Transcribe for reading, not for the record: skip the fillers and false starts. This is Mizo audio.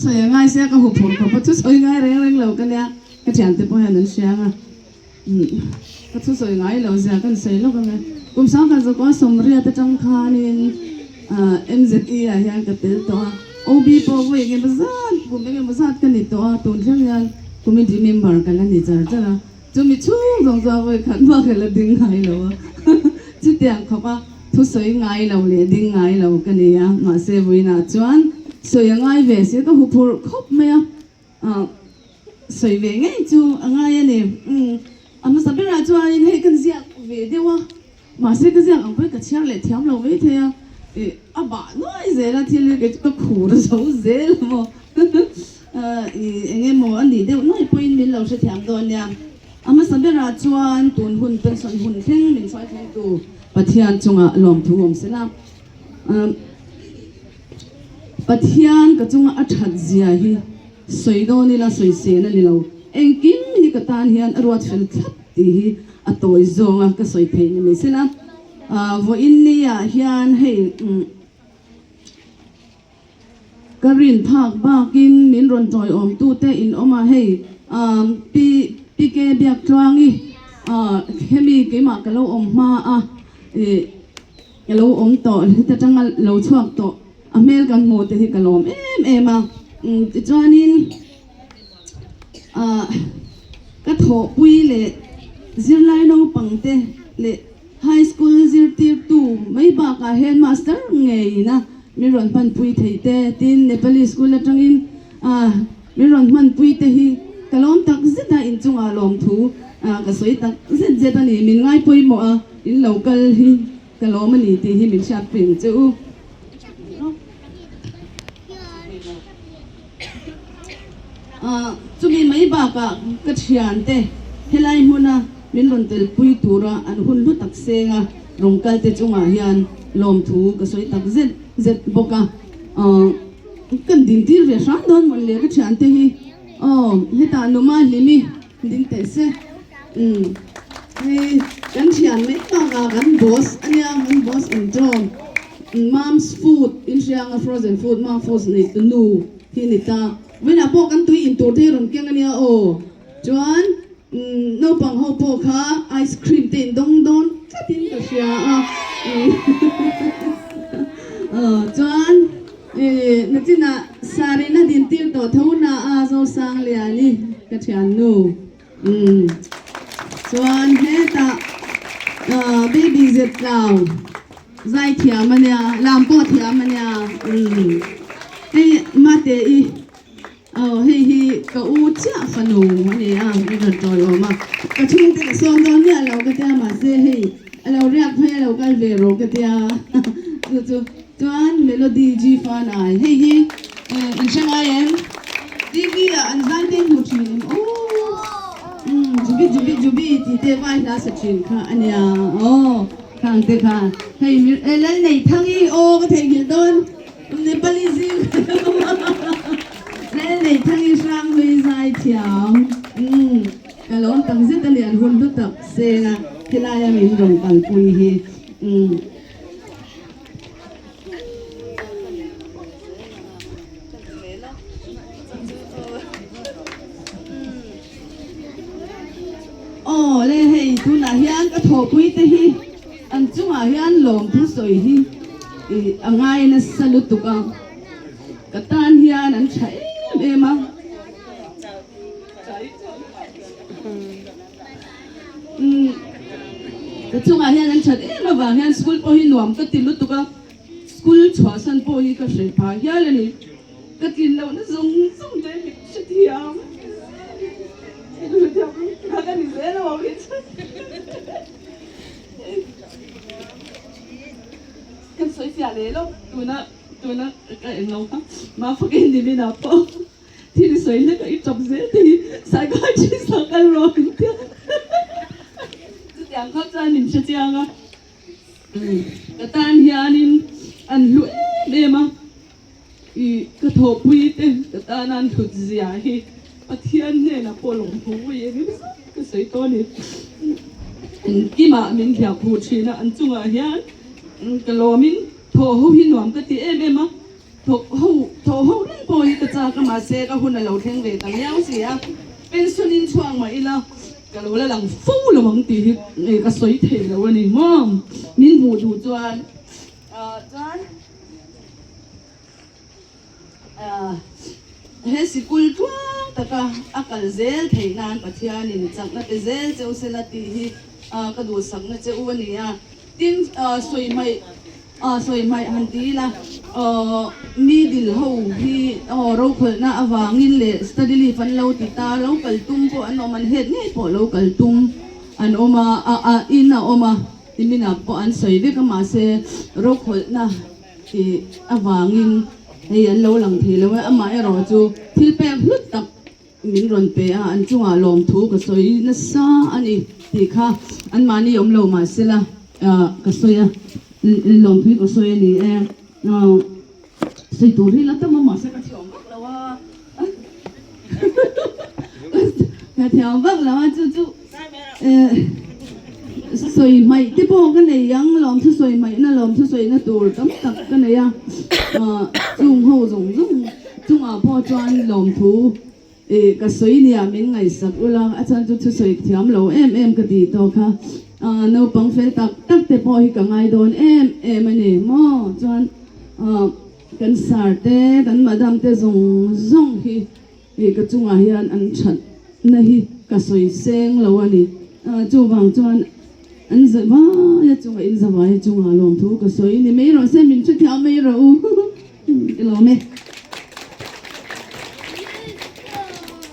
Sawi a ngai sia ka huphurh khawp a, thusawi ngai reng reng lo ka nia, ka thiante pawh hian an hria ang a, ka thusawi ngai lo zia ka insawi lawk ang e. Kum sangkhat zakua sawmriat atang khanin MZE ah hian ka tel tawh a, OB pawh vawi engemaw zat, kum engemaw zat ka ni tawh a, tun thleng hian committee member ka la ni char char a, chumi chhung zawng chuan vawi khat bak ka la ding ngai lo a, chutiang khawp a. Thusawi ngai lo leh ding ngai lo ka ni a, mahse vawiinah chuan sawi a ngai ve si ka huphurh khawp mai a, ah sawi ve ngei chu a ngai a ni. Umm a hmasa berah chuanin hei kan ziak ve deuh a, mahse ka ziak ang pawhin ka chhiar leh thiam lo mai thei a, ih a bah nuai zel a thil hi kei chu ka khur zo zel a maw ah ih eng emaw a nih deuh nuai pawhin min lo hrethiam dawn nia. A hmasa berah chuan tun hun pension hun thleng min hruai thlengtu Pathian chungah lawmthu awm se la. Pathian ka chunga a that zia hi sawi dawn ila sawi sen a ni lo. Engkim hi ka tan hian a ruat fel thlap tih hi a tawi zawnga ka sawi theih ni mai se la. Vawiin niah hian hei. Ka rin phak bakin min rawn tawiawmtute in awm a, hei Pi PK Biaktluangi hemi keimah ka lo awm hma a, ih ka lo awm tawh heta tanga lo chhuak tawh a hmel kan hmuh te hi ka lawm em em a, tichuanin ka thawhpui leh zirlai naupangte leh High School zirtirtu mai bakah headmaster ngeiin a min rawn hmanpui thei te, tin Nepali School atangin min rawn hmanpui te hi ka lawm tak zet a, inchungah lawmthu ka sawi tak zet zet a ni, min ngai pawimawh a, in lo kal hi ka lawm a ni tih hi min hriatpui ang che u. Chumi mai bakah ka thiante helai hmuna min rawn telpui tura an hun hlu tak senga rawn kalte chungah hian lawmthu ka sawi tak zet zet bawk a. Kan dintir ve hram dawn mawlh le ka thiante hi aw hetah numa hlimi ding teh se. Hei kan thian mai bakah kan boss ania kan boss intawm Mom's food inhrianga frozen food mom foods nei tu nu hi ni ta. Vawiinah pawh kan tui in tur te hi rawn keng ania aw. Chuan naupang ho pawh kha ice cream te in dawng dawn tlatin ka hria a. Chuan nachinah sarina din tir tawh tho na a Zosangliani ka thiannu. Chuan hetah baby zet tlau zai thiam ania lam pawh thiam ania hei mate i aw hei hi ka u chiah fanu ani a i rawn tawi awm a ka chhungte ka sawm dawn miah lo ka tia mahse hei a lo riak phei a lo kal ve rawh ka tia chu chu Chuan Melody G Fanai hei hi in hre ngai em? TV ah an zai te hmu thin em aw umm Jubi Jubi Jubi tih te vai hla sa thin kha a nia aw khang te kha hei lal nei thang i aw ka theihnghilh dawn Nepali zing lal nei thang i hrang hlui zai thiam umm ka lawm tak zet a lian hun hlu tak seng a khilai a min rawn kalpui hi umm. Aw le hei tunah hian ka thawhpui te hi an chungah hian lawmthu sawi hi ih a ngai nasa lutuk a ka tan hian an tha em em a. Ka chungah hian an that em avang hian school pawh hi nuam ka ti lutuk a, school chhuahsan pawh hi ka hreh phah hial a ni. Ka tlin lohna zawng zawng te min hrethiam min hrethiam kha ka ni zel a awm hi chuan kan sawi fiah leh lawk tuna tuna ka englo kha mahfak in nimin ah pawh. Thil i sawi hlek a i tap zel te hi psychiatrist ah kal rawh min ti a chutiang khawp chuan min hre chiang a ka tan hianin an hlu em em a i ka thawhpui te ka tan an hlut zia hi Pathian hnenah pawh lawmthu vui em em zat ka sawi tawh a ni engkimah min hliah khuh thin a an chungah hian ka lawmin thawh ho hi nuam ka ti em em a. Thawk ho thawh ho reng pawh hi ka chak a, mahse ka hun a lo thleng ve ta miau si a, pension in chhuak mah ila ka lo la lang fo lo ang tih hi nge ka sawi thei lo a ni maw? Min hmuh duh chuan chuan he sikul tluang taka a kal zel theih nan Pathianin chakna pe zel cheu sela tih hi ka duhsakna che u a ni a, tin sawi hmaih Sawi hmaih han ti ila, mi dil ho hi rokhawlhna avangin leh study leave an lo ti ta, lo kal tum pawh an awm, an het ngei pawh lo kal tum an awm a, a in a awm a, timinah pawh an sawi vek a, mahse rokhawlhna tih avangin hei an lo lang thei lo a, amaherawh chu thil pek hlut tak Min rawn pe a, an chungah lawmthu ka sawi nasa a ni tih kha anmahni awm lo mah sela ka sawi a, lawmthu hi ka sawi a ni e. Sawi tur hi la tam a mahse ka thiam vak lo a, ka thiam vak lo a chu chu sawi hmaih te pawh ka nei ang, lawmthu sawi hmaihna lawmthu sawina tur tam tak ka nei a, chung ho zawng zawng. Chungah pawh chuan lawmthu ih ka sawi nia min ngaihsak ula, a chhan chu thusawi thiam lo em em ka tih tawh kha. Naupang fel tak tak te pawh hi ka ngai dawn em em a ni maw? Chuan kan sir te, kan madam te zawng zawng hi ih ka chungah hian an thatna hi ka sawi seng lo a ni. Chuvang chuan an zavai a chungah in zavai a chungah lawmthu ka sawi ni mai rawh se, min hrethiam mai rawh u. I lawm e.